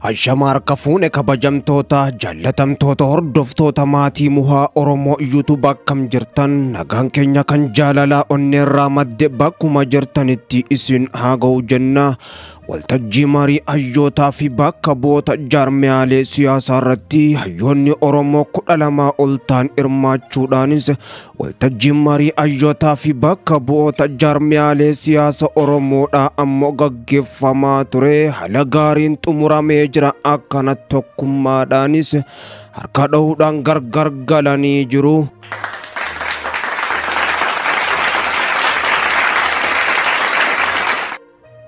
Ashama harka fuune kabajamtoota jaallatamtoota hordoftoota maatii muhaa Oromoo YouTube akkam jirtan nagaan keenya kan jaalalaa onneerraa madde bakkuma jirtanitti isin haa ga'u jenna. Waltajjii marii hayyootaa fi bakka bu'oota jaarmiyaalee siyaasaa irratti hayyoonni Oromoo 12 ol ta'an hirmaachuudhaanis waltajjii marii hayyootaa fi bakka bu'oota jaarmiyaalee siyaasa Oromoodhaa ammoo gaggeeffamaa ture haala gaariin xumuramee jira. Akkana tokkummaadhaanis harka dha'uudhaan gargar galanii jiru.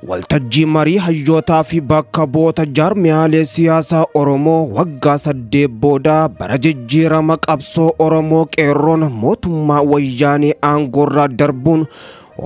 Waltajjii marii hayyootaa fi bakka bu'oota jaarmiyaalee siyaasaa Oromoo waggaa 8 booda bara jijjiirama qabsoo Oromoo qeerroon mootummaa wayyaanee aangoorraa darbuun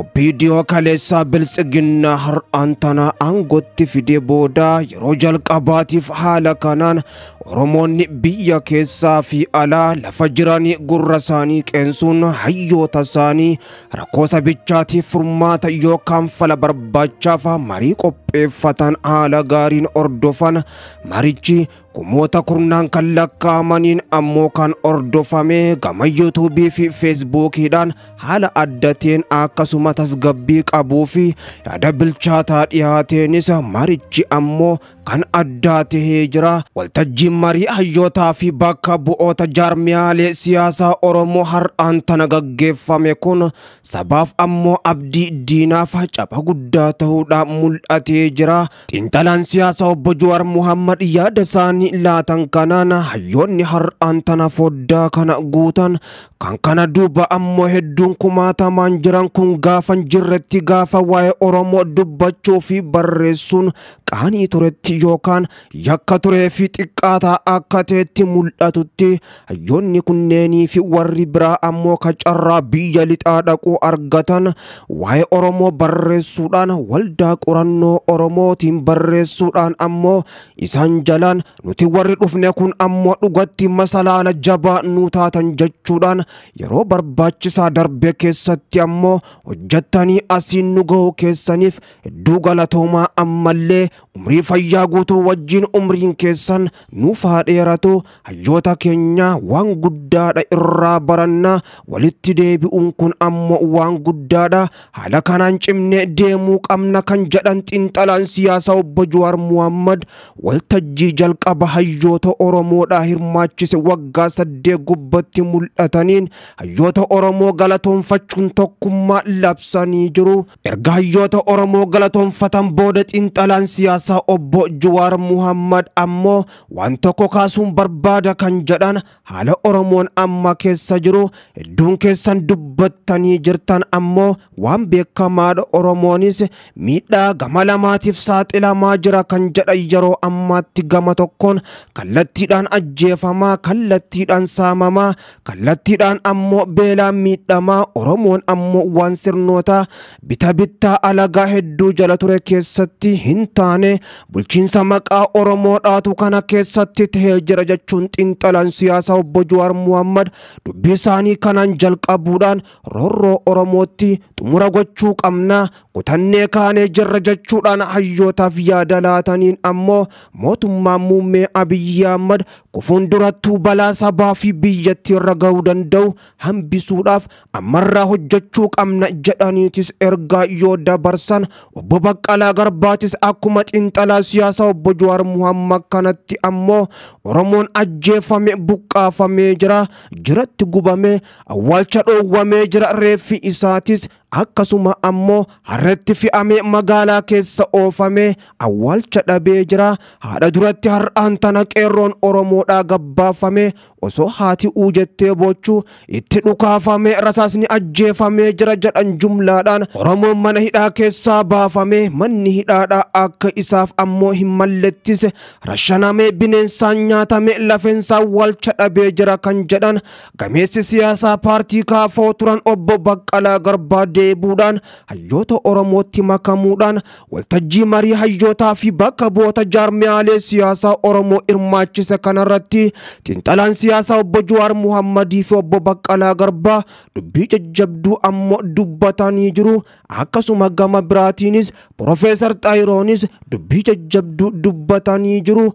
OPDO kaleessaa biltsiginnaa har'aan tanaa aangootti fide booda yeroo jalqabaatiif haala kanaan Oromoonni biyya keessaa fi alaa lafa jiranii gurra isaanii qeensuun hayyoota isaanii rakkoo sabichaatiif furmaata yookaan fala barbaachaaf marii qopheeffatan haala gaariin hordofan. Marichi kumoota kurnaan kan lakkaa'amaniin ammoo kan hordofame gama yuutuubii fi feesbuukiidhaan haala adda ta'een akkasuma tasgabbii qabuu fi yaada bilchaataa dhiyaateenis marichi ammoo kan addaa tahee jira. Waltajjiin marii hayyootaa fi bakka bu'oota jaarmiyaalee siyaasaa Oromoo har'aan tana gaggeeffame kun sabaaf ammoo abdii diinaaf caba guddaa ta'uudhaan mul'atee jira. Xiinxalaan siyaasaa obbo Jawaar Muhammad yaada isaanii laatan kanaan hayyoonni har'aan tana foddaa kana guutan kan kana duuba ammoo hedduun kumaatamaan jiran kun gaafan jirretti gaafa waa'ee Oromoo dubbachuu fi barreessuun qaanii turetti yookaan yakka turee fi xiqqaataa akka ta'etti mul'atutti hayyoonni kunneenii fi warri biraa ammoo kacarraa biyya lixaa dhaquu argatan waa'ee Oromoo barreessuudhaan waldaa qorannoo Oromootiin barreessuudhaan ammoo isaan jalaan nuti warri dhufne kun ammoo dhugatti masalaala jabaa nuu taatan jechuudhaan yeroo barbaachisaa darbe keessatti ammoo hojjettanii asiin nu ga'uu keessaniif hedduu galatoomaa ammallee umrii fayyaa guutuu wajjin umriin keessan nuuf haa dheeratu. Hayyoota keenya waan guddaadha irraa barannaa walitti deebi'uun kun ammoo waan guddaadha haala kanaan cimnee deemuu qabna kan jedhan xiinxalaan siyaasaa obbo Jawaar Muhammad waltajjii jalqaba hayyoota Oromoodhaa hirmaachise waggaa 8 gubbatti mul'ataniin hayyoota Oromoo galatoonfachuun tokkummaa labsanii jiru. Erga hayyoota Oromoo galatoonfatan booda xiinxalaan siyaasaa obbo Jawaar Muhammad ammoo waan tokko kaasuun barbaada kan jedhan haala Oromoon amma keessa jiru hedduun keessan dubbattanii jirtan ammoo waan beekamaadha. Oromoonis miidhaa gama lamaatiif saaxilamaa jira kan jedhan yeroo ammaatti gama tokkoon kallattiidhaan ajjeefamaa, kallattiidhaan saamamaa, kallattiidhaan ammoo beelaan miidhamaa. Oromoon ammoo waan sirnoota bita bittaa alagaa hedduu jala ture keessatti hin taane bulchiinsa maqaa Oromoodhaatu kana keessatti tahee jira jechuun xiinxalaan siyaasaa obbo Jawaar Muhammad dubbii isaanii kanaan jalqabuudhaan roorroo Oromootti xumura gochuu qabna kutannee kaanee jirra jechuudhaan hayyootaaf yaada laataniin ammoo mootummaan muummee Abiyyi Ahmad kufuun durattuu balaa sabaa fi biyyattii irra ga'uu danda'u hambisuudhaaf ammarraa hojjechuu qabna jedhaniitis ergaa yoo dabarsan obbo Baqqalaa Garbaatis akkuma xiinxalaa siyaasaa obbo Jawaar Muhammad kanatti ammoo Oromoon ajjeefame buqqaafamee jira, jiratti gubame awwaalcha dhoowwamee jira, reeffi isaatis akkasuma ammoo harreetti fe'amee magaalaa keessa oofamee awwaalcha dhabee jira. Haadha duratti har'aan tana qeerroon Oromoodhaa gabbaafame osoo haati uujettee boochuu itti dhukaafamee rasaasni ajjeefamee jira jedhan jumlaadhaan Oromoon mana hidhaa keessaa baafamee manni hidhaadhaa akka isaaf ammoo hin mallettise rashanamee bineensaan nyaatamee lafeensaa awwaalcha dhabee jira kan jedhan gameessi siyaasaa paartii kaafoo turan obbo Baqqalaa Garbaa deebuudhaan hayyoota Oromootti makamuudhaan waltajjii marii hayyootaa fi bakka bu'oota jaarmiyaalee siyaasaa Oromoo hirmaachise kanarratti xiinxalaan siyaasaa obbo Jawaar Muhammadii fi obbo Baqqalaa Garbaa dubbii jajjabduu ammoo dubbatanii jiru. Akkasuma gama biraatiinis Profeesar Xaayiroonis dubbii jajjabduu dubbatanii jiru.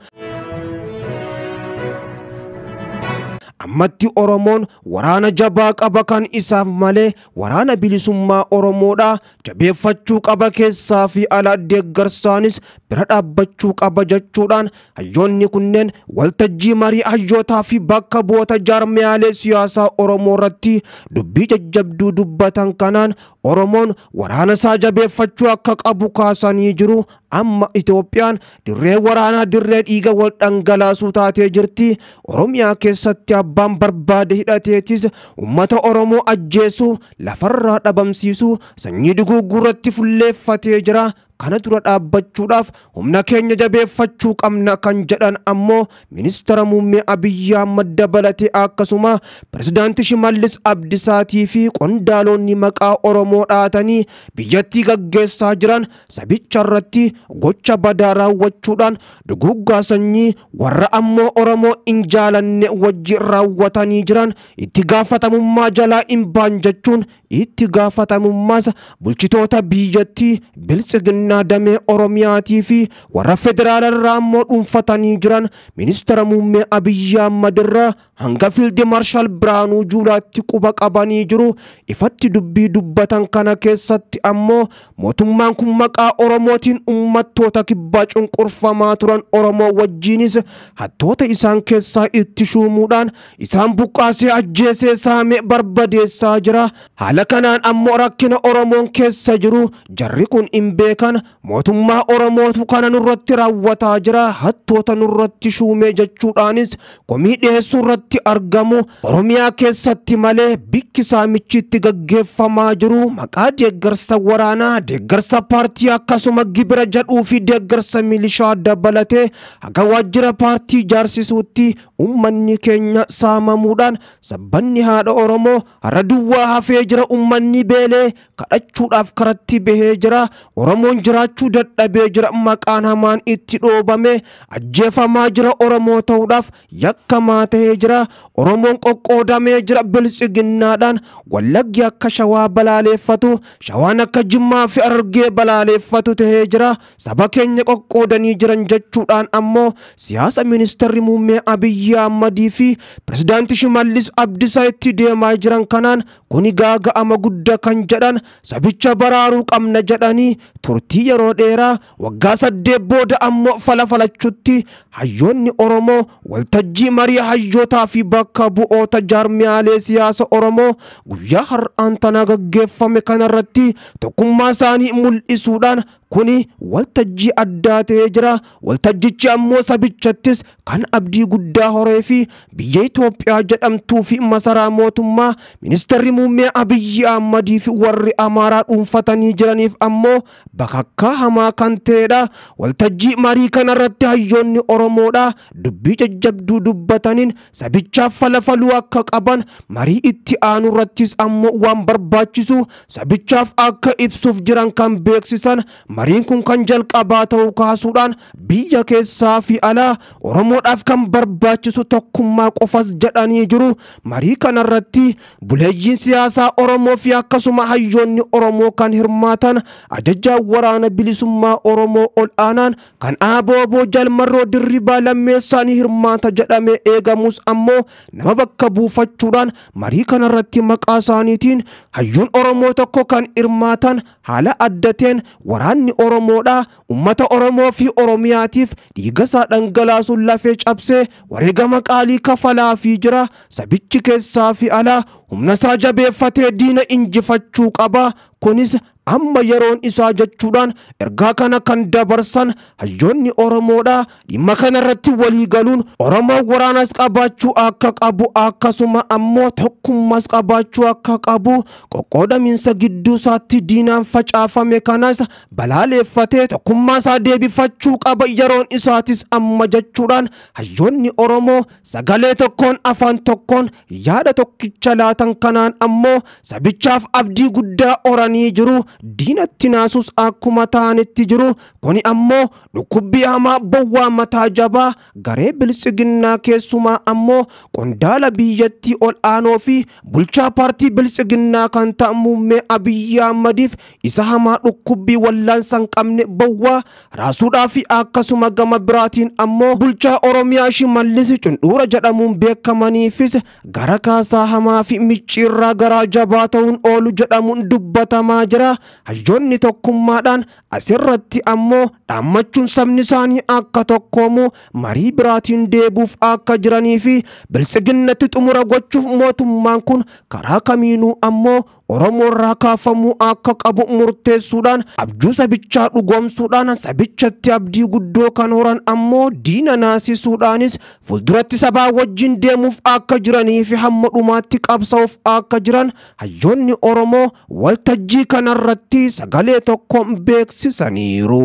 Ammatti Oromoon waraana jabaa qaba kan isaaf malee waraana bilisummaa Oromoodha jabeeffachuu qaba keessaa fi ala deeggarsaanis bira dhaabbachuu qaba jechuudhaan hayyoonni kunneen waltajjii marii hayyootaa fi bakka bu'oota jaarmiyaalee siyaasaa Oromoo irratti dubbii jajjabduu dubbatan kanaan Oromoon waraana isaa jabeeffachuu akka qabu kaasanii jiru. Amma Itoophiyaan dirree waraanaa dirree dhiiga wal dhangalaasuu taatee jirti. Oromiyaa keessatti abbaan barbaade hidhateetis uummata Oromoo ajjeesuu, lafarraa dhabamsiisuu, sanyii duguugguurratti fulleeffatee jira. Kana dura dhaabbachuudhaaf humna keenya jabeeffachuu qabna kan jedhan ammoo ministeera muummee Abiyyi Ahmad dabalatee akkasuma pirezidaantii Shimallis Abdisaatii fi qondaalonni maqaa Oromoo dhaatanii biyyattii gaggeessaa jiran sabicha irratti gocha badaa raawwachuudhaan duguuggaa sanyii warra ammoo Oromoo hin jaalanne wajji raawwatanii jiran itti gaafatamummaa jalaa hin baan jechuun itti gaafatamummaas bulchitoota biyyattii biltsiginnaa damee Oromiyaatii fi warra federaala irraa ammoo dhuunfatanii jiran ministeera muummee Abiyyi Ahmad irraa hanga fiildi maarshaal Biraanuu Juulaatti quba qabanii jiru. Ifatti dubbii dubbatan kana keessatti ammoo mootummaan kun maqaa Oromootiin uummattoota kibbaa cunqurfamaa turan Oromoo wajjiinis hattoota isaan keessaa itti shuumuudhaan isaan buqqaasee ajjeesee saamee barbadeessaa jira. Haala kanaan ammoo rakkina Oromoon keessa jiru jarri kun hin beekan. Mootummaa Oromootu kana nurratti raawwataa jira, hattoota nurratti shuumee jechuudhaanis komii dhiyeessuu irratti argamu. Oromiyaa keessatti malee bikki saamichi itti gaggeeffamaa jiru maqaa deeggarsa waraanaa, deeggarsa paartii akkasuma gibira jedhuu fi deeggarsa milishaa dabalatee haga waajjira paartii ijaarsisuutti uummanni keenya saamamuudhaan sabbanni haadha Oromoo har'a duwwaa hafee jira. Uummanni beelee kadhachuudhaaf karatti bahee jira. Oromoon jiraachuu dadhabee jira. Maqaan hamaan itti dhoobame ajjeefamaa jira. Oromoo ta'uudhaaf yakkamaa ta'ee jira. Oromoon qoqqoodamee jira. Biltsiginnaadhaan Wallaggi akka Shawaa balaaleeffatu, Shawaan akka Jimmaa fi Harargee balaaleeffatu ta'ee jira. Saba keenya qoqqoodanii jiran jechuudhaan ammoo siyaasa ministeerri muummee Abiyyi Ahmadii fi pirezidaantii Shimallis Abdiisaa itti deemaa jiran kanaan kuni gaaga'ama guddaa kan jedhan sabicha baraaruu qabna jedhanii turtii yeroo dheeraa waggaa 8 booda ammoo falafalachutti hayyoonni Oromoo waltajjii marii hayyootaa fi bakka bu'oota jaarmiyaalee siyaasa Oromoo guyyaa har'aan tana gaggeeffame kanarratti tokkummaa isaanii mul'isuudhaan kuni waltajjii addaa ta'ee jira. Waltajjichi ammoo sabichattis kan abdii guddaa horee fi biyya Itoophiyaa jedhamtuu fi masaraa mootummaa ministeerri muummee Abiyyi Ahmadii fi warri Amaaraa dhuunfatanii jiraniif ammoo bakakkaa hamaa kan ta'edha. Waltajjii marii kanarratti hayyoonni Oromoodha dubbii jajjabduu dubbataniin sabichaaf falafaluu akka qaban marii itti aanu irrattis ammoo waan barbaachisu sabichaaf akka ibsuuf jiran kan beeksisan mariin kun kan jalqabaa ta'uu kaasuudhaan biyya keessaa fi alaa Oromoodhaaf kan barbaachisu tokkummaa qofas jedhanii jiru. Marii kanarratti buleeyyiin siyaasaa Oromoo fi akkasuma hayyoonni Oromoo kan hirmaatan ajajaa waraana bilisummaa Oromoo ol aanaan kan ABO Jalmarroo Dirribaa Lammeessaan hirmaata jedhamee eegamus ammoo nama bakka buufachuudhaan marii kanarratti maqaa isaaniitiin hayyuun Oromoo tokko kan hirmaatan haala adda ta'een waraanni Oromoodha uummata Oromoo fi Oromiyaatiif dhiiga isaa dhangalaasuun lafee cabsee wareegama qaalii kafalaafii jira. Sabichi keessaa fi alaa humna isaa jabeeffatee diina injifachuu qaba. Kunis amma yeroon isaa jechuudhaan ergaa kana kan dabarsan hayyoonni Oromoodha. Dhimma kana irratti walii galuun Oromoo waraanas qabaachuu akka qabu, akkasuma ammoo tokkummaas qabaachuu akka qabu, qoqqoodamiinsa gidduu isaatti diinaan facaafame kanas balaaleeffatee tokkummaa isaa deebifachuu qaba, yeroon isaatis amma jechuudhaan hayyoonni Oromoo sagalee tokkoon afaan tokkoon yaada tokkicha laatan kanaan ammoo sabichaaf abdii guddaa horanii jiru. Diinatti naasus akkuma ta'anitti jiru. Kuni ammoo dhukkubbii hamaa bowwaa mataa jabaa garee biltsiginnaa keessumaa ammoo qondaala biyyattii ol aanoo fi bulchaa paartii biltsiginnaa kan ta'an muummee Abiyyi Ahmadiif isa hamaa dhukkubbii wallaansa hin qabne bowwaa raasuudhaa fi akkasuma gama biraatiin ammoo bulchaa Oromiyaa Shimallis Cundhuura jedhamuun beekamaniifis gara kaasaa hamaa fi micciirraa garaa jabaa ta'uun oolu jedhamuun dubbatamaa jira. Hayyoonni tokkummaadhaan asirratti ammoo dhaammachuun sabni isaanii akka tokkoomu marii biraatiin deebuuf akka jiranii fi biltsiginnatti xumura gochuuf mootummaan kun karaa kamiinuu ammoo Oromoo irraa kaafamuu akka qabu murteessuudhaan abjuu sabichaa dhugoomsuudhaan sabichatti abdii guddoo kan horan ammoo diina naasisuudhaanis fuulduratti sabaa wajjin deemuuf akka jiranii fi hamma dhumaatti qabsaa'uuf akka jiran hayyoonni Oromoo waltajjii kanarratti sagalee tokkoon beeksisaniiru.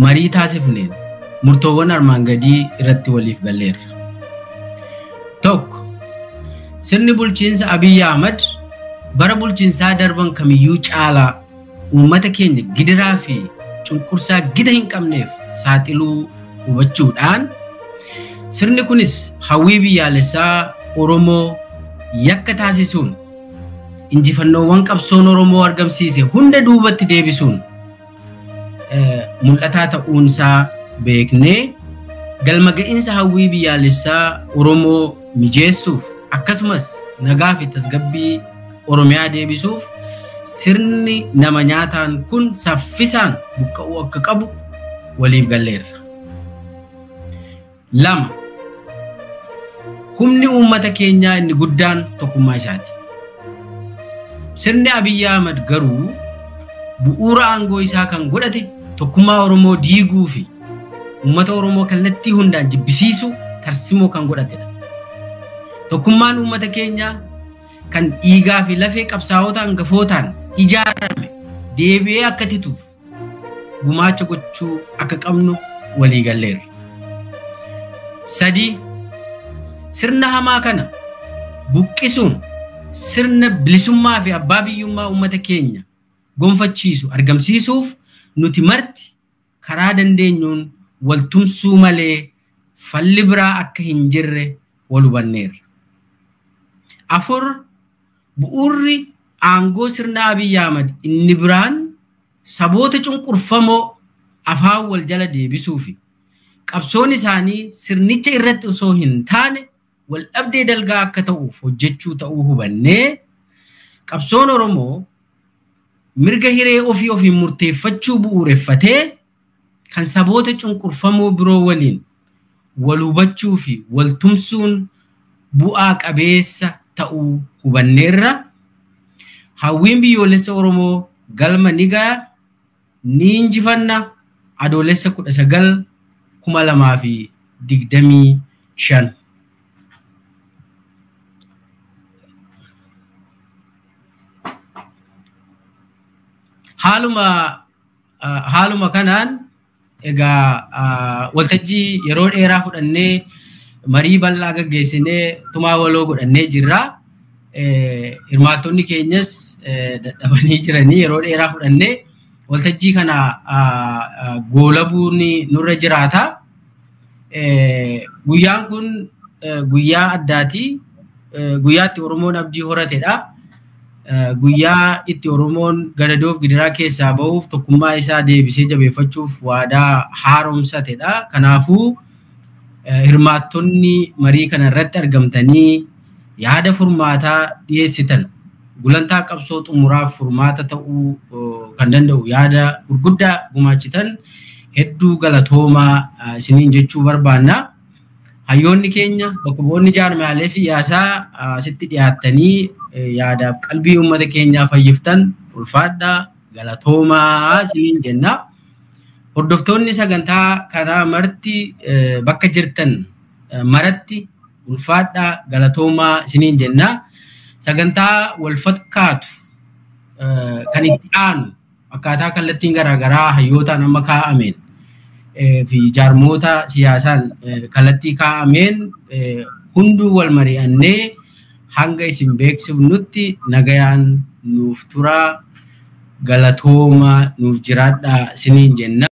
Marii taasifneen murtoowwan armaan gadii irratti waliif galleerra. Tokko, sirni bulchiinsa Abiyyi Ahmad bara bulchiinsaa darban kamiyyuu caalaa uummata keenya gidiraa fi cunqursaa gita hin qabneef saaxiluu hubachuudhaan sirni kunis hawwii biyyaalessaa Oromoo yakka taasisuun injifannoowwan qabsoon Oromoo argamsiise hunda duubatti deebisuun mul'ataa ta'uunsaa beeknee galma ga'iinsa hawwii biyyaalessaa Oromoo mijeessuuf akkasumas nagaa fi tasgabbii Oromiyaa deebisuuf sirni nama nyaataan kun saffisaan buqqa'uu akka qabu waliif galleerra. Lama, humni uummata keenyaa inni guddaan tokkummaa isaati. Sirni Abiyyi Ahmad garuu bu'uura aangoo isaa kan godhate tokkummaa Oromoo diiguu fi uummata Oromoo kallattii hundaan jibbisiisuu tarsimoo kan godhatedha. Tokkummaan uummata keenyaa kan dhiigaa fi lafee qabsaa'ota hangafootaan ijaarame deebi'ee akka tituuf gumaacha gochuu akka qabnu walii galleerra. Sadii, sirna hamaa kana buqqisuun sirna bilisummaa fi abbaa biyyummaa uummata keenya gonfachiisu argamsiisuuf nuti marti karaa dandeenyuun wal tumsuu malee falli biraa akka hin jirre wal hubanneerra. Afur, bu'uurri aangoo sirna Abiyyi Ahmad inni biraan saboota cunqurfamoo afaan wal jala deebisuu fi qabsoon isaanii sirnicha irratti osoo hin taane wal dhabdee dalgaa akka ta'uuf hojjechuu ta'uu hubannee qabsoon Oromoo mirga hiree ofii ofiin murteeffachuu bu'uureffatee kan saboota cunqurfamoo biroo waliin wal hubachuu fi wal tumsuun bu'aa qabeessa ta'uu hubanneerra. Hawwiin biyyoolessa Oromoo galma ni ga'a, ni injifanna. Adoolessa 19 2025. Haaluma kanaan egaa waltajjii yeroo dheeraa fudhannee marii bal'aa gaggeessinee tumaa waloo godhannee jirra. Hirmaattonni keenyas dadhabanii jiranii yeroo dheeraa fudhannee waltajjii kana goolabuun nurra jiraata. Guyyaan kun guyyaa addaati. Guyyaa itti Oromoon abdii horatedha. Guyyaa itti Oromoon gadadoof gidiraa keessaa bahuuf tokkummaa isaa deebisee jabeeffachuuf waadaa haaromsatedha. Kanaafuu hirmaattonni marii kana irratti argamtanii yaada furmaataa dhiyeessitan gulantaa qabsoo xumuraaf furmaata ta'uu kan danda'u yaada gurguddaa gumaachitan Hedduu galatoomaa isiniin jechuu barbaanna. Hayyoonni keenya bakka bu'oonni jaarmiyaalee siyaasaa asitti dhiyaattanii yaadaaf qalbii uummata keenyaa fayyiftan ulfaadhaa galatoomaa isiniin jenna. Hordoftoonni sagantaa kanaa marti bakka jirtan maratti ulfaadhaa galatoomaa isiniin jenna. Sagantaa wal fakkaatu kan itti aanu akkaataa kallattiin garaagaraa hayyootaan amma kaa'ameen fi jaarmoota siyaasaan kallattii kaa'ameen hunduu wal mari'annee hanga isin beeksifnutti nagayaan nuuf turaa galatoomaa nuuf jiraadhaa isiniin jenna.